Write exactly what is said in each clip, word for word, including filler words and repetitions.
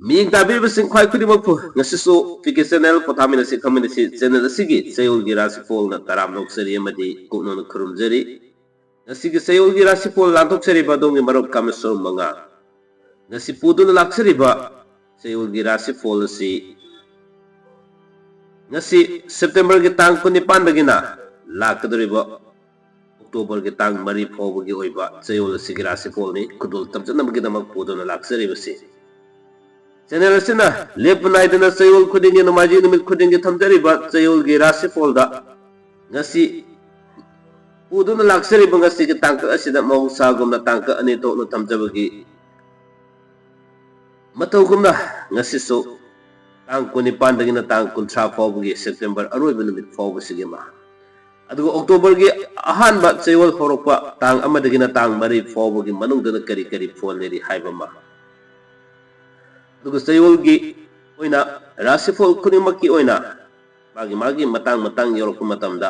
ꯃꯤꯠꯌꯦꯡ ꯇꯥꯕꯤꯔꯤꯕꯁꯤꯡ ꯈ꯭ꯋꯥꯏ ꯈꯨꯗꯤꯡꯃꯛꯄꯨ ꯉꯁꯤꯁꯨ ꯄꯤ ꯀꯦ ꯆꯦꯅꯦꯜ ꯄꯣꯊꯥꯃꯤꯟꯅꯁꯤ ꯈꯪꯃꯤꯟꯅꯁꯤ ꯆꯦꯅꯦꯜ ꯑꯁꯤꯒꯤ ꯆꯌꯣꯜꯒꯤ ꯔꯥꯁꯤꯐꯣꯜꯅ ꯇꯔꯥꯝꯅ ꯑꯣꯛꯆꯔꯤ ꯑꯃꯗꯤ ꯀꯨꯞꯅꯅ ꯈꯨꯔꯨꯝꯖꯔꯤ꯫ ꯉꯁꯤꯒꯤ ꯆꯌꯣꯜꯒꯤ ꯔꯥꯁꯤꯐꯣꯜ ꯂꯥꯟꯊꯣꯛꯆꯔꯤꯕ ꯑꯗꯣꯝꯒꯤ ꯃꯔꯨꯞ ꯀꯥꯃꯦꯁꯣꯔ ꯃꯉꯥ꯫ ꯉꯁꯤ ꯄꯨꯗꯨꯅ ꯂꯥꯛꯆꯔꯤꯕ ꯆꯌꯣꯜꯒꯤ ꯔꯥꯁꯤꯐꯣꯜ ꯑꯁꯤ ꯉꯁꯤ ꯁꯦꯞꯇꯦꯝꯕꯔꯒꯤ ꯇꯥꯡ ꯀꯨꯟꯅꯤꯄꯥꯟꯗꯒꯤꯅ ꯂꯥꯛꯀꯗꯧꯔꯤꯕ ꯑꯣꯛꯇꯣꯕꯔꯒꯤ ꯇꯥꯡ ꯃꯔꯤ ꯐꯥꯎꯕꯒꯤ ꯑꯣꯏꯕ ꯆꯌꯣꯜ ꯑꯁꯤꯒꯤ ꯔꯥꯁꯤꯐꯣꯜꯅꯤ ꯈꯨꯗꯣꯜ ꯇꯝꯖꯅꯕꯒꯤꯗꯃꯛ ꯄꯨꯗꯨꯅ ꯂꯥꯛꯆꯔꯤꯕꯁꯤ꯫ ꯆꯦꯅꯦꯜ ꯑꯁꯤꯅ ꯂꯦꯞꯄ ꯅꯥꯏꯗꯅ ꯆꯌꯣꯜ ꯈꯨꯗꯤꯡꯒꯤ ꯅꯣꯡꯃꯥꯏꯖꯤꯡ ꯅꯨꯃꯤꯠ ꯈꯨꯗꯤꯡꯒꯤ ꯊꯝꯖꯔꯤꯕ ꯆꯌꯣꯜꯒꯤ ꯔꯥꯁꯤꯐꯣꯜꯗ ꯉꯁꯤ ꯄꯨꯗꯨꯅ ꯂꯥꯛꯆꯔꯤꯕ ꯉꯁꯤꯒꯤ ꯇꯥꯡꯀꯛ ꯑꯁꯤꯗ ꯃꯍꯧꯁꯥꯒꯨꯝꯅ ꯇꯥꯡꯀꯛ ꯑꯅꯤ ꯊꯣꯛꯅ ꯊꯝꯖꯕꯒꯤ ꯃꯇꯧꯒꯨꯝꯅ ꯉꯁꯤꯁꯨ ꯇꯥꯡ ꯀꯨꯟꯅꯤꯄꯥꯟꯗꯒꯤꯅ ꯇꯥꯡ ꯀꯨꯟꯊ꯭ꯔꯥ ꯐꯥꯎꯕꯒꯤ ꯁꯦꯞꯇꯦꯝꯕꯔ ꯑꯔꯣꯏꯕ ꯅꯨꯃꯤꯠ ꯐꯥꯎꯕꯁꯤꯒꯤ ꯑꯃ, ꯑꯗꯨꯒ ꯑꯣꯛꯇꯣꯕꯔꯒꯤ ꯑꯍꯥꯟꯕ ꯆꯌꯣꯜ ꯍꯧꯔꯛꯄ ꯇꯥꯡ ꯑꯃꯗꯒꯤꯅ ꯇꯥꯡ ꯃꯔꯤ ꯐꯥꯎꯕꯒꯤ ꯃꯅꯨꯡꯗꯅ ꯀꯔꯤ ꯀꯔꯤ ꯐꯣꯟ ꯂꯩꯔꯤ ꯍꯥꯏꯕ ꯑꯃ, ꯑꯗꯨꯒ ꯆꯌꯣꯜꯒꯤ ꯑꯣꯏꯅ ꯔꯥꯁꯤꯐꯣꯜ ꯈꯨꯗꯤꯡꯃꯛꯀꯤ ꯑꯣꯏꯅ ꯃꯥꯒꯤ ꯃꯥꯒꯤ ꯃꯇꯥꯡ ꯃꯇꯥꯡ ꯌꯧꯔꯛꯄ ꯃꯇꯝꯗ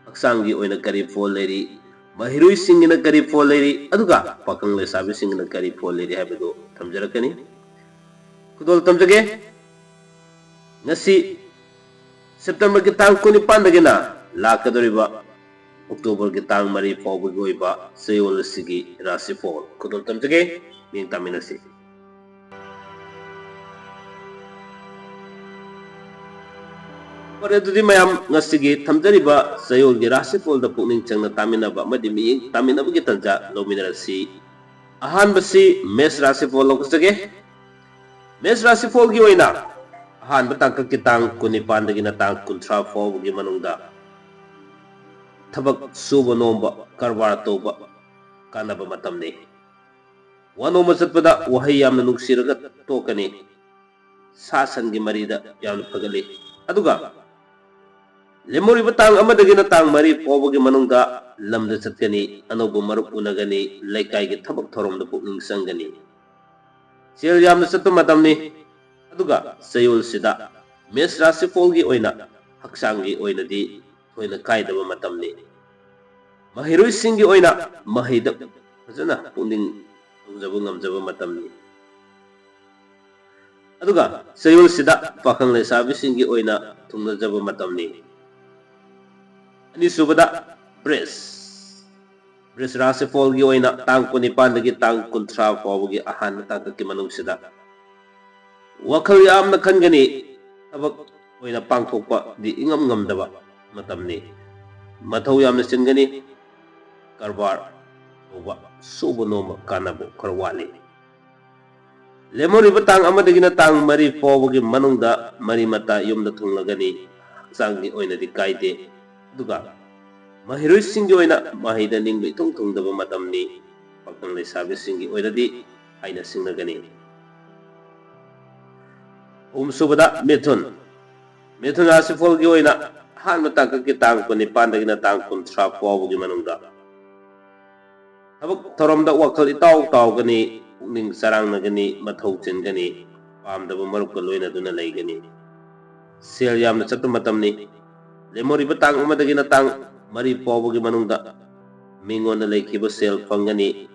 ꯍꯛꯆꯥꯡꯒꯤ ꯑꯣꯏꯅ ꯀꯔꯤ ꯐꯣꯜ ꯂꯩꯔꯤ, ꯃꯍꯩꯔꯣꯏꯁꯤꯡꯒꯤꯅ ꯀꯔꯤ ꯐꯣꯜ ꯂꯩꯔꯤ, ꯑꯗꯨꯒ ꯄꯥꯈꯪ ꯂꯩꯁꯥꯕꯤꯁꯤꯡꯒꯤꯅ ꯀꯔꯤ ꯐꯣꯜ ꯂꯩꯔꯤ ꯍꯥꯏꯕꯗꯨ ꯊꯝꯖꯔꯛꯀꯅꯤ꯫ ꯈꯨꯗꯣꯜ ꯇꯝꯖꯒꯦ꯫ ꯉꯁꯤ ꯁꯦꯞꯇꯦꯝꯕꯔꯒꯤ ꯇꯥꯡ ꯀꯨꯟꯅꯤꯄꯥꯟꯗꯒꯤꯅ ꯂꯥꯛꯀꯗꯧꯔꯤꯕ ꯑꯣꯛꯇꯣꯕꯔꯒꯤ ꯇꯥꯡ ꯃꯔꯤ ꯐꯥꯎꯕꯒꯤ ꯑꯣꯏꯕ ꯆꯌꯣꯜ ꯑꯁꯤꯒꯤ ꯔꯥꯁꯤꯐꯣꯜ ꯈꯨꯗꯣꯜ ꯇꯝꯖꯒꯦ꯫ ꯃꯤꯠꯌꯦꯡ ꯇꯥꯃꯤꯟꯅꯁꯤ꯫ ꯐꯔꯦ, ꯑꯗꯨꯗꯤ ꯃꯌꯥꯝ ꯉꯁꯤꯒꯤ ꯊꯝꯖꯔꯤꯕ ꯆꯌꯣꯜꯒꯤ ꯔꯥꯁꯤꯐꯣꯜꯗ ꯄꯨꯛꯅꯤꯡ ꯆꯪꯅ ꯇꯥꯃꯤꯟꯅꯕ ꯑꯃꯗꯤ ꯃꯤꯠꯌꯦꯡ ꯇꯥꯃꯤꯟꯅꯕꯒꯤ ꯇꯥꯟꯖꯥ ꯂꯧꯃꯤꯟꯅꯔꯁꯤ꯫ ꯑꯍꯥꯟꯕꯁꯤ ꯃꯦꯁ ꯔꯥꯁꯤꯐꯣꯜ ꯂꯧꯖꯒꯦ꯫ ꯃꯦꯁ ꯔꯥꯁꯤꯐꯣꯜꯒꯤ ꯑꯣꯏꯅ ꯑꯍꯥꯟꯕ ꯇꯥꯡꯀꯛꯀꯤ ꯇꯥꯡ ꯀꯨꯟꯅꯤꯄꯥꯟꯗꯒꯤꯅ ꯇꯥꯡ ꯀꯨꯟꯊ꯭ꯔꯥ ꯐꯥꯎꯕꯒꯤ ꯃꯅꯨꯡꯗ ꯊꯕꯛ ꯁꯨꯕ ꯅꯣꯝꯕ, ꯀꯔꯕꯥꯔ ꯇꯧꯕ ꯀꯥꯟꯅꯕ ꯃꯇꯝꯅꯤ꯫ ꯋꯥꯅꯣꯝꯕ ꯆꯠꯄꯗ ꯋꯥꯍꯩ ꯌꯥꯝꯅ ꯅꯨꯡꯁꯤꯔꯒ ꯇꯣꯛꯀꯅꯤ꯫ ꯁꯥ ꯁꯟꯒꯤ ꯃꯔꯤꯗ ꯌꯥꯝꯅ ꯐꯒꯠꯂꯤ꯫ ꯑꯗꯨꯒ ꯂꯦꯝꯍꯧꯔꯤꯕ ꯇꯥꯡ ꯑꯃꯗꯒꯤꯅ ꯇꯥꯡ ꯃꯔꯤ ꯐꯥꯎꯕꯒꯤ ꯃꯅꯨꯡꯗ ꯂꯝꯗ ꯆꯠꯀꯅꯤ, ꯑꯅꯧꯕ ꯃꯔꯨꯞ ꯎꯅꯒꯅꯤ, ꯂꯩꯀꯥꯏꯒꯤ ꯊꯕꯛ ꯊꯧꯔꯝꯗ ꯄꯨꯛꯅꯤꯡ ꯆꯪꯒꯅꯤ꯫ ꯁꯦꯜ ꯌꯥꯝꯅ ꯆꯠꯄ ꯃꯇꯝꯅꯤ꯫ ꯑꯗꯨꯒ ꯆꯌꯣꯜꯁꯤꯗ ꯃꯦꯁ ꯔꯥꯁꯤꯐꯣꯜꯒꯤ ꯑꯣꯏꯅ ꯍꯛꯆꯥꯡꯒꯤ ꯑꯣꯏꯅꯗꯤ ꯊꯣꯏꯅ ꯀꯥꯏꯗꯕ ꯃꯇꯝꯅꯤ꯫ ꯃꯍꯩꯔꯣꯏꯁꯤꯡꯒꯤ ꯑꯣꯏꯅ ꯃꯍꯩꯗ ꯐꯖꯅ ꯄꯨꯛꯅꯤꯡ ꯇꯧꯖꯕ ꯉꯝꯖꯕ ꯃꯇꯝꯅꯤ꯫ ꯑꯗꯨꯒ ꯆꯌꯣꯜꯁꯤꯗ ꯄꯥꯈꯪ ꯂꯩꯁꯥꯕꯤꯁꯤꯡꯒꯤ ꯑꯣꯏꯅ ꯊꯨꯡꯅꯖꯕ ꯃꯇꯝꯅꯤ꯫ ꯑꯅꯤꯁꯨꯕꯗ ꯕ꯭ꯔꯤꯖ꯫ ꯕ꯭ꯔꯤꯖ ꯔꯥꯁꯤꯐꯣꯜꯒꯤ ꯑꯣꯏꯅ ꯇꯥꯡ ꯀꯨꯟꯅꯤꯄꯥꯟꯗꯒꯤ ꯇꯥꯡ ꯀꯨꯟꯊ꯭ꯔꯥ ꯐꯥꯎꯕꯒꯤ ꯑꯍꯥꯟꯕ ꯇꯥꯡꯀꯛꯀꯤ ꯃꯅꯨꯡꯁꯤꯗ ꯋꯥꯈꯜ ꯌꯥꯝꯅ ꯈꯟꯒꯅꯤ, ꯊꯕꯛ ꯑꯣꯏꯅ ꯄꯥꯡꯊꯣꯛꯄꯗꯤ ꯏꯉꯝ ꯉꯝꯗꯕ ꯃꯇꯝꯅꯤ꯫ ꯃꯊꯧ ꯌꯥꯝꯅ ꯆꯤꯟꯒꯅꯤ, ꯀꯔꯕꯥꯔ ꯇꯧꯕ, ꯁꯨꯕ ꯅꯣꯝꯕ ꯀꯥꯟꯅꯕ ꯈꯔ ꯋꯥꯠꯂꯤ꯫ ꯂꯦꯝꯍꯧꯔꯤꯕ ꯇꯥꯡ ꯑꯃꯗꯒꯤꯅ ꯇꯥꯡ ꯃꯔꯤ ꯐꯥꯎꯕꯒꯤ ꯃꯅꯨꯡꯗ ꯃꯔꯤ ꯃꯇꯥ ꯌꯨꯝꯗ ꯊꯨꯡꯂꯒꯅꯤ, ꯍꯛꯆꯥꯡꯒꯤ ꯑꯣꯏꯅꯗꯤ ꯀꯥꯏꯗꯦ꯫ ꯑꯗꯨꯒ ꯃꯍꯩꯔꯣꯏꯁꯤꯡꯒꯤ ꯑꯣꯏꯅ ꯃꯍꯩꯗ ꯅꯤꯡꯕ ꯏꯊꯨꯡ ꯊꯨꯡꯗꯕ ꯃꯇꯝꯅꯤ꯫ ꯄꯥꯈꯪ ꯂꯩꯁꯥꯕꯤꯁꯤꯡꯒꯤ ꯑꯣꯏꯅꯗꯤ ꯍꯥꯏꯅ ꯁꯤꯡꯅꯒꯅꯤ꯫ ꯑꯍꯨꯝꯁꯨꯕꯗ ꯃꯤꯊꯨꯟ꯫ ꯃꯤꯊꯨꯟ ꯔꯥꯁꯤꯐꯣꯜꯒꯤ ꯑꯣꯏꯅ ꯑꯍꯥꯟꯕ ꯇꯥꯡꯀꯛꯀꯤ ꯇꯥꯡ ꯀꯨꯟꯅꯤꯄꯥꯟꯗꯒꯤꯅ ꯇꯥꯡ ꯀꯨꯟꯊ꯭ꯔꯥ ꯐꯥꯎꯕꯒꯤ ꯃꯅꯨꯡꯗ ꯊꯕꯛ ꯊꯧꯔꯝꯗ ꯋꯥꯈꯜ ꯏꯇꯥꯎ ꯇꯥꯎꯒꯅꯤ, ꯄꯨꯛꯅꯤꯡ ꯆꯔꯥꯡꯅꯒꯅꯤ, ꯃꯊꯧ ꯆꯤꯟꯒꯅꯤ, ꯄꯥꯝꯗꯕ ꯃꯔꯨꯞꯀ ꯂꯣꯏꯅꯗꯨꯅ ꯂꯩꯒꯅꯤ꯫ ꯁꯦꯜ ꯌꯥꯝꯅ ꯆꯠꯄ ꯃꯇꯝꯅꯤ꯫ ꯂꯦꯝꯍꯧꯔꯤꯕ ꯇꯥꯡ ꯑꯃꯗꯒꯤꯅ ꯇꯥꯡ ꯃꯔꯤ ꯐꯥꯎꯕꯒꯤ ꯃꯅꯨꯡꯗ ꯃꯤꯉꯣꯟꯗ ꯂꯩꯈꯤꯕ ꯁꯦꯜ ꯐꯪꯒꯅꯤ꯫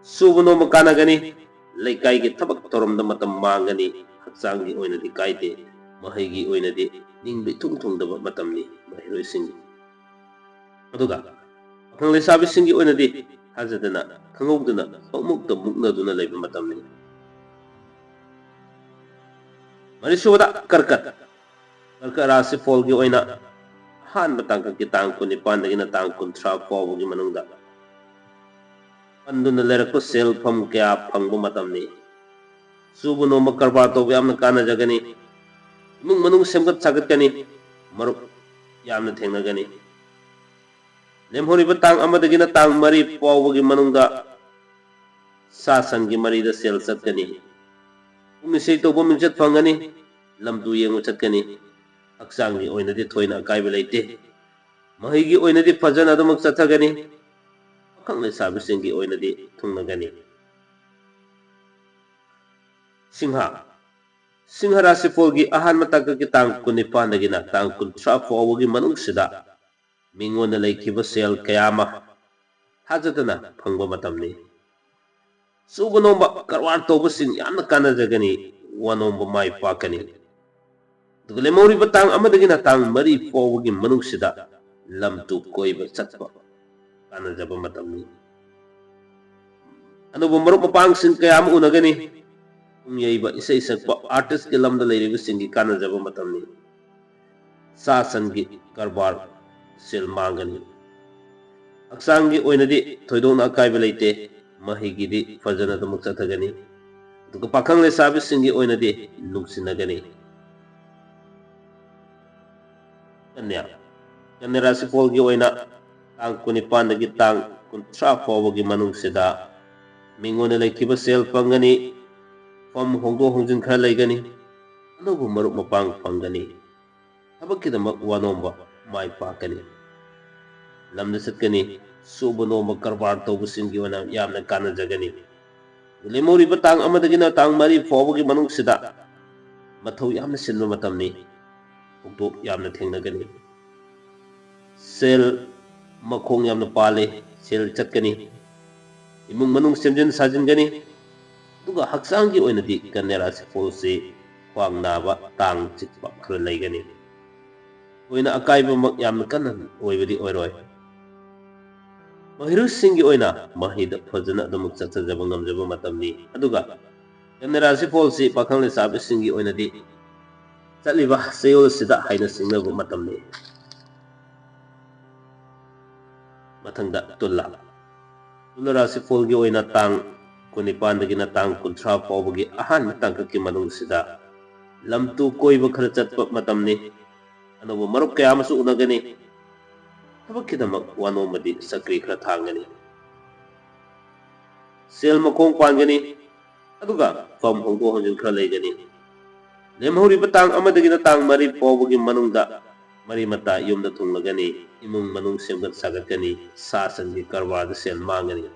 ꯁꯨꯕ ꯅꯣꯝꯕ ꯀꯥꯟꯅꯒꯅꯤ꯫ ꯂꯩꯀꯥꯏꯒꯤ ꯊꯕꯛ ꯊꯧꯔꯝꯗ ꯃꯇꯝ ꯃꯥꯡꯒꯅꯤ꯫ ꯍꯛꯆꯥꯡꯒꯤ ꯑꯣꯏꯅꯗꯤ ꯀꯥꯏꯗꯦ꯫ ꯃꯍꯩꯒꯤ ꯑꯣꯏꯅꯗꯤ ꯅꯤꯡꯕ ꯏꯊꯨꯡ ꯊꯨꯡꯗꯕ ꯃꯇꯝꯅꯤ ꯃꯍꯩꯔꯣꯏꯁꯤꯡꯒꯤ꯫ ꯑꯗꯨꯒ ꯄꯥꯈꯪ ꯂꯩꯁꯥꯕꯤꯁꯤꯡꯒꯤ ꯑꯣꯏꯅꯗꯤ ꯊꯥꯖꯗꯅ ꯈꯪꯍꯧꯗꯅ ꯄꯪꯃꯨꯛꯇ ꯃꯨꯛꯅꯗꯨꯅ ꯂꯩꯕ ꯃꯇꯝꯅꯤ꯫ ꯃꯔꯤꯁꯨꯕꯗ ꯀꯔꯀꯠ꯫ ꯀꯔꯀꯠ ꯔꯥꯁꯤꯐꯣꯜꯒꯤ ꯑꯣꯏꯅ ꯑꯍꯥꯟꯕ ꯇꯥꯡꯀꯛꯀꯤ ꯇꯥꯡ ꯀꯨꯟꯅꯤꯄꯥꯟꯗꯒꯤꯅ ꯇꯥꯡ ꯀꯨꯟꯊ꯭ꯔꯥ ꯐꯥꯎꯕꯒꯤ ꯃꯅꯨꯡꯗ ꯄꯟꯗꯨꯅ ꯂꯩꯔꯛꯄ ꯁꯦꯜꯐꯝ ꯀꯌꯥ ꯐꯪꯕ ꯃꯇꯝꯅꯤ꯫ ꯁꯨꯕ ꯅꯣꯝꯕ ꯀꯔꯕꯥꯔ ꯇꯧꯕ ꯌꯥꯝꯅ ꯀꯥꯟꯅꯖꯒꯅꯤ꯫ ꯏꯃꯨꯡ ꯃꯅꯨꯡ ꯁꯦꯝꯒꯠ ꯁꯥꯒꯠꯀꯅꯤ꯫ ꯃꯔꯨꯞ ꯌꯥꯝꯅ ꯊꯦꯡꯅꯒꯅꯤ꯫ ꯂꯦꯝꯍꯧꯔꯤꯕ ꯇꯥꯡ ꯑꯃꯗꯒꯤꯅ ꯇꯥꯡ ꯃꯔꯤ ꯐꯥꯎꯕꯒꯤ ꯃꯅꯨꯡꯗ ꯁꯥ ꯁꯟꯒꯤ ꯃꯔꯤꯗ ꯁꯦꯜ ꯆꯠꯀꯅꯤ꯫ ꯄꯨꯡ ꯏꯁꯩ ꯇꯧꯕ ꯃꯤꯡꯆꯠ ꯐꯪꯒꯅꯤ꯫ ꯂꯝꯗꯨ ꯌꯦꯡꯕ ꯆꯠꯀꯅꯤ꯫ ꯍꯛꯆꯥꯡꯒꯤ ꯑꯣꯏꯅꯗꯤ ꯊꯣꯏꯅ ꯑꯀꯥꯏꯕ ꯂꯩꯇꯦ꯫ ꯃꯍꯩꯒꯤ ꯑꯣꯏꯅꯗꯤ ꯐꯖꯅ ꯑꯗꯨꯃꯛ ꯆꯠꯊꯒꯅꯤ꯫ ꯄꯥꯈꯪ ꯂꯩꯁꯥꯕꯤꯁꯤꯡꯒꯤ ꯑꯣꯏꯅꯗꯤ ꯊꯨꯡꯅꯒꯅꯤ꯫ ꯁꯤꯡꯍ꯫ ꯁꯤꯡꯍ ꯔꯥꯁꯤꯐꯣꯜꯒꯤ ꯑꯍꯥꯟꯕ ꯇꯥꯡꯀꯛꯀꯤ ꯇꯥꯡ ꯀꯨꯟꯅꯤꯄꯥꯟꯗꯒꯤꯅ ꯇꯥꯡ ꯀꯨꯟꯊ꯭ꯔꯥ ꯐꯥꯎꯕꯒꯤ ꯃꯅꯨꯡꯁꯤꯗ ꯃꯤꯉꯣꯟꯗ ꯂꯩꯈꯤꯕ ꯁꯦꯜ ꯀꯌꯥ ꯑꯃ ꯊꯥꯖꯗꯅ ꯐꯪꯕ ꯃꯇꯝꯅꯤ꯫ ꯁꯨꯕ ꯅꯣꯝꯕ ꯀꯔꯕꯥꯔ ꯇꯧꯕꯁꯤꯡ ꯌꯥꯝꯅ ꯀꯥꯟꯅꯖꯒꯅꯤ꯫ ꯋꯥꯅꯣꯝꯕ ꯃꯥꯏ ꯄꯥꯛꯀꯅꯤ꯫ ꯑꯗꯨꯒ ꯂꯦꯝꯍꯧꯔꯤꯕ ꯇꯥꯡ ꯑꯃꯗꯒꯤꯅ ꯇꯥꯡ ꯃꯔꯤ ꯐꯥꯎꯕꯒꯤ ꯃꯅꯨꯡꯁꯤꯗ ꯂꯝ ꯇꯨ ꯀꯣꯏꯕ ꯆꯠꯄ ꯀꯥꯟꯅꯖꯕ ꯃꯇꯝꯅꯤ꯫ ꯑꯅꯧꯕ ꯃꯔꯨꯞ ꯃꯄꯥꯡꯁꯤꯡ ꯀꯌꯥ ꯑꯃ ꯎꯅꯒꯅꯤ꯫ ꯄꯨꯡ ꯌꯩꯕ, ꯏꯁꯩ ꯁꯛꯄ, ꯑꯥꯔꯇꯤꯁꯀꯤ ꯂꯝꯗ ꯂꯩꯔꯤꯕꯁꯤꯡꯒꯤ ꯀꯥꯟꯅꯖꯕ ꯃꯇꯝꯅꯤ꯫ ꯁꯥ ꯁꯟꯒꯤ ꯀꯔꯕꯥꯔ ꯁꯦꯜ ꯃꯥꯡꯒꯅꯤ꯫ ꯍꯛꯆꯥꯡꯒꯤ ꯑꯣꯏꯅꯗꯤ ꯊꯣꯏꯗꯣꯛꯅ ꯑꯀꯥꯏꯕ ꯂꯩꯇꯦ꯫ ꯃꯍꯩꯒꯤꯗꯤ ꯐꯖꯅ ꯑꯗꯨꯃꯛ ꯆꯠꯊꯒꯅꯤ꯫ ꯑꯗꯨꯒ ꯄꯥꯈꯪ ꯂꯩꯁꯥꯕꯤꯁꯤꯡꯒꯤ ꯑꯣꯏꯅꯗꯤ ꯅꯨꯡꯁꯤꯅꯒꯅꯤ꯫ ꯀꯟꯌꯥ꯫ ꯀꯟꯌꯥ ꯔꯥꯁꯤꯐꯣꯜꯒꯤ ꯑꯣꯏꯅ ꯇꯥꯡ ꯀꯨꯟꯅꯤꯄꯥꯟꯗꯒꯤ ꯇꯥꯡ ꯀꯨꯟꯊ꯭ꯔꯥ ꯐꯥꯎꯕꯒꯤ ꯃꯅꯨꯡꯁꯤꯗ ꯃꯤꯉꯣꯟꯗ ꯂꯩꯈꯤꯕ ꯁꯦꯜ ꯐꯪꯒꯅꯤ, ꯐꯝ ꯍꯣꯡꯗꯣꯛ ꯍꯣꯡꯖꯤꯟ ꯈꯔ ꯂꯩꯒꯅꯤ, ꯑꯅꯧꯕ ꯃꯔꯨꯞ ꯃꯄꯥꯡ ꯐꯪꯒꯅꯤ, ꯊꯕꯛꯀꯤꯗꯃꯛ ꯋꯥꯅꯣꯝꯕ ꯃꯥꯏ ꯄꯥꯛꯀꯅꯤ꯫ ꯂꯝꯗ ꯆꯠꯀꯅꯤ, ꯁꯨꯕ ꯅꯣꯝꯕ ꯀꯔꯕꯥꯔ ꯇꯧꯕꯁꯤꯡꯒꯤ ꯑꯣꯏꯅ ꯌꯥꯝꯅ ꯀꯥꯟꯅꯖꯒꯅꯤ꯫ ꯂꯦꯝꯍꯧꯔꯤꯕ ꯇꯥꯡ ꯑꯃꯗꯒꯤꯅ ꯇꯥꯡ ꯃꯔꯤ ꯐꯥꯎꯕꯒꯤ ꯃꯅꯨꯡꯁꯤꯗ ꯃꯊꯧ ꯌꯥꯝꯅ ꯆꯤꯟꯕ ꯃꯇꯝꯅꯤ꯫ ꯊꯧꯗꯣꯛ ꯌꯥꯝꯅ ꯊꯦꯡꯅꯒꯅꯤ꯫ ꯁꯦꯜ ꯃꯈꯣꯡ ꯌꯥꯝꯅ ꯄꯥꯜꯂꯤ, ꯁꯦꯜ ꯆꯠꯀꯅꯤ, ꯏꯃꯨꯡ ꯃꯅꯨꯡ ꯁꯦꯝꯖꯤꯟ ꯁꯥꯖꯤꯟꯒꯅꯤ꯫ ꯑꯗꯨꯒ ꯍꯛꯆꯥꯡꯒꯤ ꯑꯣꯏꯅꯗꯤ ꯀꯟꯌꯥ ꯔꯥꯁꯤꯐꯣꯜꯁꯤ ꯈ꯭ꯋꯥꯡ ꯅꯥꯕ, ꯇꯥꯡ ꯆꯤꯛꯄ ꯈꯔ ꯂꯩꯒꯅꯤ꯫ ꯊꯣꯏꯅ ꯑꯀꯥꯏꯕꯃꯛ ꯌꯥꯝꯅ ꯀꯟꯅ ꯑꯣꯏꯕꯗꯤ ꯑꯣꯏꯔꯣꯏ꯫ ꯃꯍꯩꯔꯣꯏꯁꯤꯡꯒꯤ ꯑꯣꯏꯅ ꯃꯍꯩꯗ ꯐꯖꯅ ꯑꯗꯨꯃꯛ ꯆꯠꯊꯖꯕ ꯉꯝꯖꯕ ꯃꯇꯝꯅꯤ꯫ ꯑꯗꯨꯒ ꯀꯟꯌꯥ ꯔꯥꯁꯤꯐꯣꯜꯁꯤ ꯄꯥꯈꯪ ꯂꯩꯁꯥꯕꯤꯁꯤꯡꯒꯤ ꯑꯣꯏꯅꯗꯤ ꯆꯠꯂꯤꯕ ꯆꯌꯣꯜꯁꯤꯗ ꯍꯥꯏꯅ ꯁꯤꯡꯅꯕ ꯃꯇꯝꯅꯤ꯫ ꯃꯊꯪꯗ ꯇꯨꯂꯥ꯫ ꯇꯨꯂꯥ ꯔꯥꯁꯤꯐꯣꯜꯒꯤ ꯑꯣꯏꯅ ꯇꯥꯡ ꯀꯨꯟꯅꯤꯄꯥꯟꯗꯒꯤꯅ ꯇꯥꯡ ꯀꯨꯟꯊ꯭ꯔꯥ ꯐꯥꯎꯕꯒꯤ ꯑꯍꯥꯟꯕ ꯇꯥꯡꯀꯛꯀꯤ ꯃꯅꯨꯡꯁꯤꯗ ꯂꯝ ꯇꯨ ꯀꯣꯏꯕ ꯈꯔ ꯆꯠꯄ ꯃꯇꯝꯅꯤ꯫ ꯑꯅꯧꯕ ꯃꯔꯨꯞ ꯀꯌꯥ ꯑꯃꯁꯨ ꯎꯅꯒꯅꯤ꯫ ꯊꯕꯛꯀꯤꯗꯃꯛ ꯋꯥꯅꯣꯝꯕꯗꯤ ꯆꯀ꯭ꯔꯤ ꯈꯔ ꯊꯥꯡꯒꯅꯤ꯫ ꯁꯦꯜ ꯃꯈꯣꯡ ꯄꯥꯟꯒꯅꯤ꯫ ꯑꯗꯨꯒ ꯐꯝ ꯍꯣꯡꯗꯣꯛ ꯍꯣꯡꯖꯤꯟ ꯈꯔ ꯂꯩꯒꯅꯤ꯫ ꯂꯦꯝꯍꯧꯔꯤꯕ ꯇꯥꯡ ꯑꯃꯗꯒꯤꯅ ꯇꯥꯡ ꯃꯔꯤ ꯐꯥꯎꯕꯒꯤ ꯃꯅꯨꯡꯗ ꯃꯔꯤ ꯃꯇꯥ ꯌꯨꯝꯗ ꯊꯨꯡꯂꯒꯅꯤ, ꯏꯃꯨꯡ ꯃꯅꯨꯡ ꯁꯦꯝꯒꯠ ꯁꯥꯒꯠꯀꯅꯤ, ꯁꯥ ꯁꯟꯒꯤ ꯀꯔꯕꯥꯔꯗ ꯁꯦꯜ ꯃꯥꯡꯒꯅꯤ꯫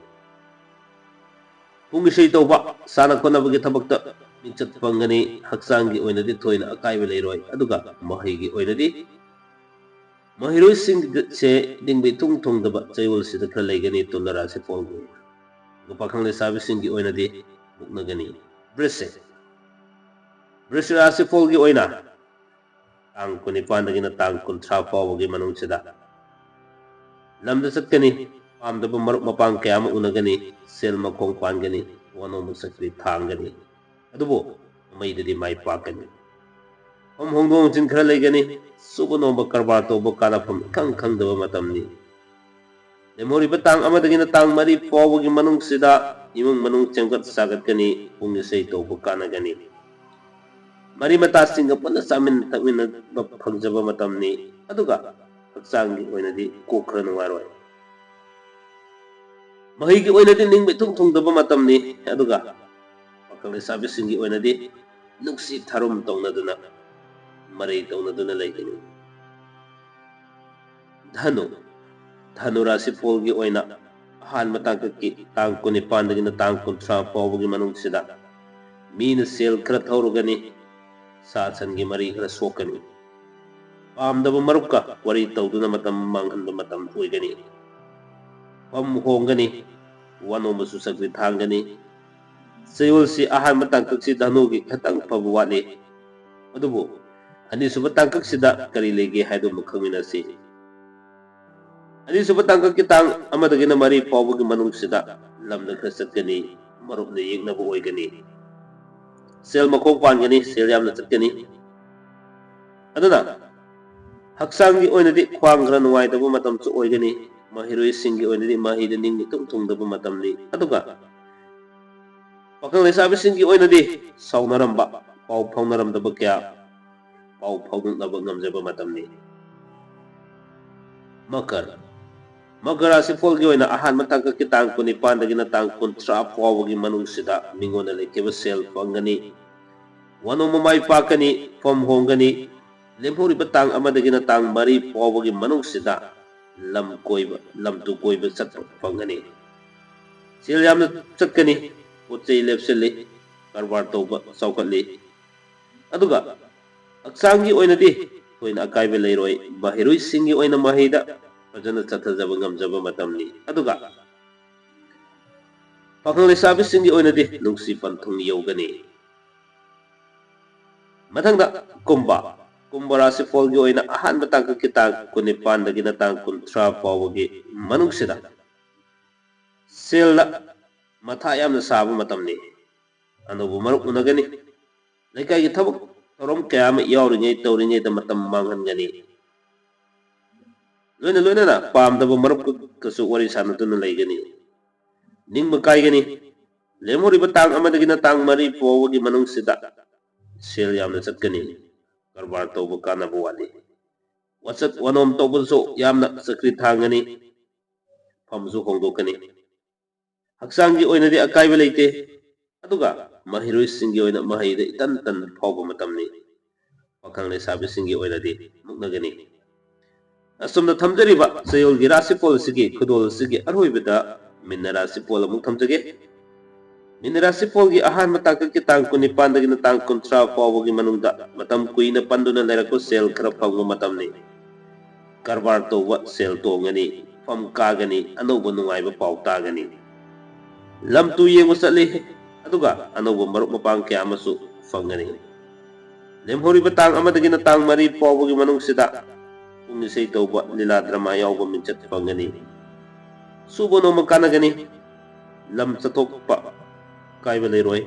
ꯄꯨꯡ ꯏꯁꯩ ꯇꯧꯕ, ꯁꯥꯟꯅ ꯈꯣꯠꯅꯕꯒꯤ ꯊꯕꯛꯇ ꯃꯤꯡꯆꯠ ꯐꯪꯒꯅꯤ, ꯍꯛꯆꯥꯡꯒꯤ ꯑꯣꯏꯅꯗꯤ ꯊꯣꯏꯅ ꯑꯀꯥꯏꯕ ꯂꯩꯔꯣꯏ, ꯑꯗꯨꯒ ꯃꯍꯩꯒꯤ ꯑꯣꯏꯅꯗꯤ ꯃꯍꯩꯔꯣꯏꯁꯤꯡꯁꯦ ꯅꯤꯡꯕ ꯏꯊꯨꯡ ꯊꯨꯡꯗꯕ ꯆꯌꯣꯜꯁꯤꯗ ꯈꯔ ꯂꯩꯒꯅꯤ ꯇꯨꯂꯥ ꯔꯥꯁꯤꯐꯣꯜꯒꯤ ꯑꯣꯏꯅ꯫ ꯑꯗꯨꯒ ꯄꯥꯈꯪ ꯂꯩꯁꯥꯕꯤꯁꯤꯡꯒꯤ ꯑꯣꯏꯅꯗꯤ ꯃꯨꯛꯅꯒꯅꯤ꯫ ꯕ꯭ꯔꯤꯁꯤꯛ꯫ ꯕ꯭ꯔꯤꯁ ꯔꯥꯁꯤꯐꯣꯜꯒꯤ ꯑꯣꯏꯅ ꯇꯥꯡ ꯀꯨꯟꯅꯤꯄꯥꯟꯗꯒꯤꯅ ꯇꯥꯡ ꯀꯨꯟꯊ꯭ꯔꯥ ꯐꯥꯎꯕꯒꯤ ꯃꯅꯨꯡꯁꯤꯗ ꯂꯝꯗ ꯆꯠꯀꯅꯤ꯫ ꯄꯥꯝꯗꯕ ꯃꯔꯨꯞ ꯃꯄꯥꯡ ꯀꯌꯥ ꯑꯃ ꯎꯅꯒꯅꯤ꯫ ꯁꯦꯜ ꯃꯈꯣꯡ ꯄꯥꯟꯒꯅꯤ꯫ ꯋꯥꯅꯣꯝꯕ ꯁꯛꯇꯤ ꯊꯥꯡꯒꯅꯤ꯫ ꯑꯗꯨꯕꯨ ꯃꯃꯩꯗꯗꯤ ꯃꯥꯏ ꯄꯥꯛꯀꯅꯤ꯫ ꯐꯝ ꯍꯣꯡꯗꯣꯛ ꯍꯣꯡꯖꯤꯟ ꯈꯔ ꯂꯩꯒꯅꯤ꯫ ꯁꯨꯕ ꯅꯣꯝꯕ ꯀꯔꯕꯥꯔ ꯇꯧꯕ ꯀꯥꯟꯅꯐꯝ ꯏꯈꯪ ꯈꯪꯗꯕ ꯃꯇꯝꯅꯤ꯫ ꯂꯦꯝꯍꯧꯔꯤꯕ ꯇꯥꯡ ꯑꯃꯗꯒꯤꯅ ꯇꯥꯡ ꯃꯔꯤ ꯐꯥꯎꯕꯒꯤ ꯃꯅꯨꯡꯁꯤꯗ ꯏꯃꯨꯡ ꯃꯅꯨꯡ ꯁꯦꯝꯒꯠ ꯁꯥꯒꯠꯀꯅꯤ꯫ ꯄꯨꯡ ꯏꯁꯩ ꯇꯧꯕ ꯀꯥꯟꯅꯒꯅꯤ꯫ ꯃꯔꯤ ꯃꯇꯥꯁꯤꯡꯒ ꯄꯨꯟꯅ ꯆꯥꯃꯤꯟ ꯊꯛꯃꯤꯟꯅꯕ ꯐꯪꯖꯕ ꯃꯇꯝꯅꯤ꯫ ꯑꯗꯨꯒ ꯍꯛꯆꯥꯡꯒꯤ ꯑꯣꯏꯅꯗꯤ ꯀꯣꯛ ꯈꯔ ꯅꯨꯡꯉꯥꯏꯔꯣꯏ꯫ ꯃꯍꯩꯒꯤ ꯑꯣꯏꯅꯗꯤ ꯅꯤꯡꯕ ꯏꯊꯨꯡ ꯊꯨꯡꯗꯕ ꯃꯇꯝꯅꯤ꯫ ꯑꯗꯨꯒ ꯄꯥꯈꯪ ꯂꯩꯁꯥꯕꯤꯁꯤꯡꯒꯤ ꯑꯣꯏꯅꯗꯤ ꯅꯨꯡꯁꯤ ꯊꯥꯔꯨꯝ ꯇꯧꯅꯗꯨꯅ, ꯃꯔꯩ ꯇꯧꯅꯗꯨꯅ ꯂꯩꯒꯅꯤ꯫ ꯙꯅꯨ, ꯙꯅꯨ ꯔꯥꯁꯤꯐꯣꯜꯒꯤ ꯑꯣꯏꯅ ꯑꯍꯥꯟꯕ ꯇꯥꯡꯀꯛꯀꯤ ꯇꯥꯡ ꯀꯨꯟꯅꯤꯄꯥꯟꯗꯒꯤꯅ ꯇꯥꯡ ꯀꯨꯟꯊ꯭ꯔꯥ ꯐꯥꯎꯕꯒꯤ ꯃꯅꯨꯡꯁꯤꯗ ꯃꯤꯅ ꯁꯦꯜ ꯈꯔ ꯊꯧꯔꯒꯅꯤ꯫ ꯁꯥ ꯁꯟꯒꯤ ꯃꯔꯤ ꯈꯔ ꯁꯣꯛꯀꯅꯤ꯫ ꯄꯥꯝꯗꯕ ꯃꯔꯨꯞꯀ ꯋꯥꯔꯤ ꯇꯧꯗꯨꯅ ꯃꯇꯝ ꯃꯥꯡꯍꯟꯕ ꯃꯇꯝ ꯑꯣꯏꯒꯅꯤ꯫ ꯐꯝ ꯍꯣꯡꯒꯅꯤ꯫ ꯋꯥꯅꯣꯝꯕꯁꯨ ꯁꯛꯇꯤ ꯊꯥꯡꯒꯅꯤ꯫ ꯆꯌꯣꯜꯁꯤ ꯑꯍꯥꯟꯕ ꯇꯥꯡꯀꯛꯁꯤ ꯙꯅꯨꯒꯤ ꯈꯇꯪ ꯐꯕ ꯋꯥꯠꯂꯤ꯫ ꯑꯗꯨꯕꯨ ꯑꯅꯤꯁꯨꯕ ꯇꯥꯡꯀꯛꯁꯤꯗ ꯀꯔꯤ ꯂꯩꯒꯦ ꯍꯥꯏꯗꯨ ꯑꯃꯨꯛ ꯈꯪꯃꯤꯟꯅꯁꯤ꯫ ꯑꯅꯤꯁꯨꯕ ꯇꯥꯡꯀꯛꯀꯤ ꯇꯥꯡ ꯑꯃꯗꯒꯤꯅ ꯃꯔꯤ ꯐꯥꯎꯕꯒꯤ ꯃꯅꯨꯡꯁꯤꯗ ꯂꯝꯗ ꯈꯔ ꯆꯠꯀꯅꯤ꯫ ꯃꯔꯨꯞꯅ ꯌꯦꯛꯅꯕ ꯑꯣꯏꯒꯅꯤ꯫ ꯁꯦꯜ ꯃꯈꯣꯡ ꯄꯥꯟꯒꯅꯤ꯫ ꯁꯦꯜ ꯌꯥꯝꯅ ꯆꯠꯀꯅꯤ꯫ ꯑꯗꯨꯅ ꯍꯛꯆꯥꯡꯒꯤ ꯑꯣꯏꯅꯗꯤ ꯈ꯭ꯋꯥꯡ ꯈꯔ ꯅꯨꯡꯉꯥꯏꯇꯕ ꯃꯇꯝꯁꯨ ꯑꯣꯏꯒꯅꯤ꯫ ꯃꯍꯩꯔꯣꯏꯁꯤꯡꯒꯤ ꯑꯣꯏꯅꯗꯤ ꯃꯍꯩꯗ ꯅꯤꯡ ꯏꯊꯨꯡ ꯊꯨꯡꯗꯕ ꯃꯇꯝꯅꯤ꯫ ꯑꯗꯨꯒ ꯄꯥꯈꯪ ꯂꯩꯁꯥꯕꯤꯁꯤꯡꯒꯤ ꯑꯣꯏꯅꯗꯤ ꯁꯥꯎꯅꯔꯝꯕ, ꯄꯥꯎ ꯐꯥꯎꯅꯔꯝꯗꯕ ꯀꯌꯥ ꯄꯥꯎ ꯐꯥꯎꯗꯣꯛꯅꯕ ꯉꯝꯖꯕ ꯃꯇꯝꯅꯤ꯫ ꯃꯀꯔ, ꯃꯀꯔ ꯔꯥꯁꯤꯐꯣꯜꯒꯤ ꯑꯣꯏꯅ ꯑꯍꯥꯟꯕ ꯇꯥꯡꯀꯛꯀꯤ ꯇꯥꯡ ꯀꯨꯟꯅꯤꯄꯥꯟꯗꯒꯤꯅ ꯇꯥꯡ ꯀꯨꯟꯊ꯭ꯔꯥ ꯐꯥꯎꯕꯒꯤ ꯃꯅꯨꯡꯁꯤꯗ ꯃꯤꯉꯣꯟꯗ ꯂꯩꯈꯤꯕ ꯁꯦꯜ ꯐꯪꯒꯅꯤ꯫ ꯋꯥꯅꯣꯝꯕ ꯃꯥꯏ ꯄꯥꯛꯀꯅꯤ꯫ ꯐꯝ ꯍꯣꯡꯒꯅꯤ꯫ ꯂꯦꯝꯍꯧꯔꯤꯕ ꯇꯥꯡ ꯑꯃꯗꯒꯤꯅ ꯇꯥꯡ ꯃꯔꯤ ꯐꯥꯎꯕꯒꯤ ꯃꯅꯨꯡꯁꯤꯗ ꯂꯝ ꯀꯣꯏꯕ, ꯂꯝꯇꯨ ꯀꯣꯏꯕ ꯆꯠꯄ ꯐꯪꯒꯅꯤ꯫ ꯁꯦꯜ ꯌꯥꯝꯅ ꯆꯠꯀꯅꯤ꯫ ꯄꯣꯠ ꯆꯩ ꯂꯦꯞꯁꯤꯜꯂꯤ꯫ ꯀꯔꯕꯥꯔ ꯇꯧꯕ ꯆꯥꯎꯈꯠꯂꯤ꯫ ꯑꯗꯨꯒ ꯍꯛꯆꯥꯡꯒꯤ ꯑꯣꯏꯅꯗꯤ ꯊꯣꯏꯅ ꯑꯀꯥꯏꯕ ꯂꯩꯔꯣꯏ꯫ ꯃꯍꯩꯔꯣꯏꯁꯤꯡꯒꯤ ꯑꯣꯏꯅ ꯃꯍꯩꯗ ꯐꯖꯅ ꯆꯠꯊꯖꯕ ꯉꯝꯖꯕ ꯃꯇꯝꯅꯤ꯫ ꯑꯗꯨꯒ ꯄꯥꯈꯪ ꯂꯩꯁꯥꯕꯤꯁꯤꯡꯒꯤ ꯑꯣꯏꯅꯗꯤ ꯅꯨꯡꯁꯤ ꯄꯟꯊꯨꯡ ꯌꯧꯒꯅꯤ꯫ ꯃꯊꯪꯗ ꯀꯨꯝꯚ꯫ ꯀꯨꯝꯚ ꯔꯥꯁꯤꯐꯣꯜꯒꯤ ꯑꯣꯏꯅ ꯑꯍꯥꯟꯕ ꯇꯥꯡꯀꯛꯀꯤ ꯇꯥꯡ ꯀꯨꯟꯅꯤꯄꯥꯟꯗꯒꯤꯅ ꯇꯥꯡ ꯀꯨꯟꯊ꯭ꯔꯥ ꯐꯥꯎꯕꯒꯤ ꯃꯅꯨꯡꯁꯤꯗ ꯁꯦꯜꯗ ꯃꯊꯥ ꯌꯥꯝꯅ ꯁꯥꯕ ꯃꯇꯝꯅꯤ꯫ ꯑꯅꯧꯕ ꯃꯔꯨꯞ ꯎꯅꯒꯅꯤ꯫ ꯂꯩꯀꯥꯏꯒꯤ ꯊꯕꯛ ꯊꯧꯔꯝ ꯀꯌꯥ ꯑꯃ ꯌꯥꯎꯔꯤꯉꯩ ꯇꯧꯔꯤꯉꯩꯗ ꯃꯇꯝ ꯃꯥꯡꯍꯟꯒꯅꯤ꯫ ꯂꯣꯏꯅ ꯂꯣꯏꯅꯅ ꯄꯥꯝꯗꯕ ꯃꯔꯨꯞꯀꯁꯨ ꯋꯥꯔꯤ ꯁꯥꯟꯅꯗꯨꯅ ꯂꯩꯒꯅꯤ꯫ ꯅꯤꯡꯕ ꯀꯥꯏꯒꯅꯤ꯫ ꯂꯦꯝꯍꯧꯔꯤꯕ ꯇꯥꯡ ꯑꯃꯗꯒꯤꯅ ꯇꯥꯡ ꯃꯔꯤ ꯐꯥꯎꯕꯒꯤ ꯃꯅꯨꯡꯁꯤꯗ ꯁꯦꯜ ꯌꯥꯝꯅ ꯆꯠꯀꯅꯤ꯫ ꯀꯔꯕꯥꯔ ꯇꯧꯕ ꯀꯥꯟꯅꯕ ꯋꯥꯠꯂꯤ꯫ ꯋꯥꯆꯠ ꯋꯥꯅꯣꯝ ꯇꯧꯕꯗꯁꯨ ꯌꯥꯝꯅ ꯆꯀ꯭ꯔꯤ ꯊꯥꯡꯒꯅꯤ꯫ ꯐꯝꯁꯨ ꯍꯣꯡꯗꯣꯛꯀꯅꯤ꯫ ꯍꯛꯆꯥꯡꯒꯤ ꯑꯣꯏꯅꯗꯤ ꯑꯀꯥꯏꯕ ꯂꯩꯇꯦ꯫ ꯑꯗꯨꯒ ꯃꯍꯩꯔꯣꯏꯁꯤꯡꯒꯤ ꯑꯣꯏꯅ ꯃꯍꯩꯗ ꯏꯇꯟ ꯇꯟꯕ ꯐꯥꯎꯕ ꯃꯇꯝꯅꯤ꯫ ꯄꯥꯈꯪ ꯂꯩꯁꯥꯕꯤꯁꯤꯡꯒꯤ ꯑꯣꯏꯅꯗꯤ ꯃꯨꯛꯅꯒꯅꯤ꯫ ꯑꯁꯨꯝꯅ ꯊꯝꯖꯔꯤꯕ ꯆꯌꯣꯜꯒꯤ ꯔꯥꯁꯤꯐꯣꯜ ꯑꯁꯤꯒꯤ ꯈꯨꯗꯣꯜ ꯑꯁꯤꯒꯤ ꯑꯔꯣꯏꯕꯗ ꯃꯤꯟꯅ ꯔꯥꯁꯤꯐꯣꯜ ꯑꯃꯨꯛ ꯊꯝꯖꯒꯦ꯫ ꯃꯤꯟꯅ ꯔꯥꯁꯤꯐꯣꯜꯒꯤ ꯑꯍꯥꯟꯕ ꯇꯥꯡꯀꯛꯀꯤ ꯇꯥꯡ ꯀꯨꯟꯅꯤꯄꯥꯟꯗꯒꯤꯅ ꯇꯥꯡ ꯀꯨꯟꯊ꯭ꯔꯥ ꯐꯥꯎꯕꯒꯤ ꯃꯅꯨꯡꯗ ꯃꯇꯝ ꯀꯨꯏꯅ ꯄꯟꯗꯨꯅ ꯂꯩꯔꯛꯄ ꯁꯦꯜ ꯈꯔ ꯐꯪꯕ ꯃꯇꯝꯅꯤ꯫ ꯀꯔꯕꯥꯔ ꯇꯧꯕ ꯁꯦꯜ ꯇꯣꯡꯒꯅꯤ, ꯐꯝ ꯀꯥꯒꯅꯤ, ꯑꯅꯧꯕ ꯅꯨꯡꯉꯥꯏꯕ ꯄꯥꯎ ꯇꯥꯒꯅꯤ꯫ ꯂꯝ ꯇꯨ ꯌꯦꯡꯕ ꯆꯠꯂꯤ, ꯑꯗꯨꯒ ꯑꯅꯧꯕ ꯃꯔꯨꯞ ꯃꯄꯥꯡ ꯀꯌꯥ ꯑꯃꯁꯨ ꯐꯪꯒꯅꯤ꯫ ꯂꯦꯝꯍꯧꯔꯤꯕ ꯇꯥꯡ ꯑꯃꯗꯒꯤꯅ ꯇꯥꯡ ꯃꯔꯤ ꯐꯥꯎꯕꯒꯤ ꯃꯅꯨꯡꯁꯤꯗ ꯄꯨꯡ ꯏꯁꯩ ꯇꯧꯕ, ꯂꯤꯂꯥ ꯗ꯭ꯔꯃꯥ ꯌꯥꯎꯕ ꯃꯤꯡꯆꯠ ꯐꯪꯒꯅꯤ꯫ ꯁꯨꯕ ꯅꯣꯝꯕ ꯀꯥꯟꯅꯒꯅꯤ꯫ ꯂꯝ ꯆꯠꯊꯣꯛꯄ ꯀꯥꯏꯕ ꯂꯩꯔꯣꯏ꯫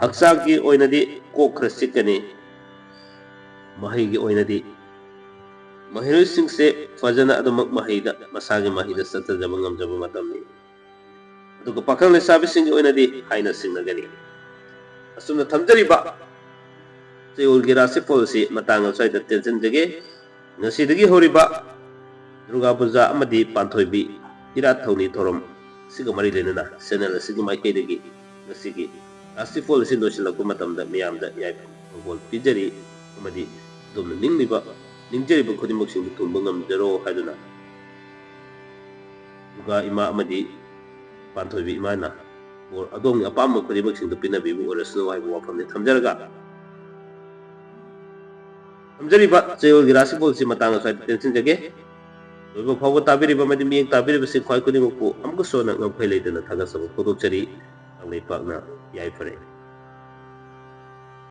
ꯍꯛꯆꯥꯡꯒꯤ ꯑꯣꯏꯅꯗꯤ ꯀꯣꯛ ꯈꯔ ꯆꯤꯛꯀꯅꯤ꯫ ꯃꯍꯩꯒꯤ ꯑꯣꯏꯅꯗꯤ ꯃꯍꯩꯔꯣꯏꯁꯤꯡꯁꯦ ꯐꯖꯅ ꯑꯗꯨꯃꯛ ꯃꯍꯩꯗ, ꯃꯁꯥꯒꯤ ꯃꯍꯩꯗ ꯆꯠꯊꯖꯕ ꯉꯝꯖꯕ ꯃꯇꯝꯅꯤ꯫ ꯑꯗꯨꯒ ꯄꯥꯈꯪ ꯂꯩꯁꯥꯕꯤꯁꯤꯡꯒꯤ ꯑꯣꯏꯅꯗꯤ ꯍꯥꯏꯅ ꯁꯤꯡꯅꯒꯅꯤ꯫ ꯑꯁꯨꯝꯅ ꯊꯝꯖꯔꯤꯕ ꯆꯌꯣꯜꯒꯤ ꯔꯥꯁꯤꯐꯣꯜ ꯑꯁꯤ ꯃꯇꯥꯡ ꯑꯁ꯭ꯋꯥꯏꯗ ꯇꯦꯟꯁꯤꯟꯖꯒꯦ꯫ ꯉꯁꯤꯗꯒꯤ ꯍꯧꯔꯤꯕ ꯗꯨꯔꯒꯥ ꯄꯨꯖꯥ ꯑꯃꯗꯤ ꯄꯥꯟꯊꯣꯏꯕꯤ ꯏꯔꯥꯠ ꯊꯧꯅꯤ ꯊꯧꯔꯝ ꯑꯁꯤꯒ ꯃꯔꯤ ꯂꯩꯅꯅ channel ꯑꯁꯤꯒꯤ ꯃꯥꯏꯀꯩꯗꯒꯤ ꯉꯁꯤꯒꯤ ꯔꯥꯁꯤꯐꯣꯜ ꯑꯁꯤ ꯂꯣꯏꯁꯤꯜꯂꯛꯄ ꯃꯇꯝꯗ ꯃꯤꯌꯥꯝꯗ ꯌꯥꯏꯐ ꯄꯥꯎꯖꯦꯜ ꯄꯤꯖꯔꯤ ꯑꯃꯗꯤ ꯑꯗꯣꯝꯅ ꯅꯤꯡꯂꯤꯕ, ꯅꯤꯡꯖꯔꯤꯕ ꯈꯨꯗꯤꯡꯃꯛꯁꯤꯡꯗꯨ ꯊꯨꯡꯕ ꯉꯝꯖꯔꯣ ꯍꯥꯏꯗꯨꯅ ꯗꯨꯔꯒꯥ ꯏꯃꯥ ꯑꯃꯗꯤ ꯄꯥꯟꯊꯣꯏꯕꯤ ꯏꯃꯥꯅ ꯕꯣꯔ ꯑꯗꯣꯝꯒꯤ ꯑꯄꯥꯝꯕ ꯈꯨꯗꯤꯡꯃꯛꯁꯤꯡꯗꯨ ꯄꯤꯅꯕꯤꯕ ꯑꯣꯏꯔꯁꯅꯨ ꯍꯥꯏꯕ ꯋꯥꯐꯝꯅꯤ ꯊꯝꯖꯔꯒ, ꯊꯝꯖꯔꯤꯕ ꯆꯌꯣꯜꯒꯤ ꯔꯥꯁꯤꯐꯣꯜꯁꯤ ꯃꯇꯥꯡ ꯑꯁ꯭ꯋꯥꯏꯗ ꯇꯦꯟꯁꯤꯟꯖꯒꯦ꯫ ꯂꯣꯏꯕ ꯐꯥꯎꯕ ꯇꯥꯕꯤꯔꯤꯕ ꯑꯃꯗꯤ ꯃꯤꯠꯌꯦꯡ ꯇꯥꯕꯤꯔꯤꯕꯁꯤꯡ ꯈ꯭ꯋꯥꯏ ꯈꯨꯗꯤꯡꯃꯛꯄꯨ ꯑꯃꯨꯛꯀꯁꯨ ꯍꯟꯅ ꯉꯝꯈꯩ ꯂꯩꯇꯅ ꯊꯥꯒꯠꯆꯕ ꯐꯣꯡꯗꯣꯛꯆꯔꯤ꯫ ꯀꯪꯂꯩꯄꯥꯛꯅ ꯌꯥꯏꯐꯔꯦ꯫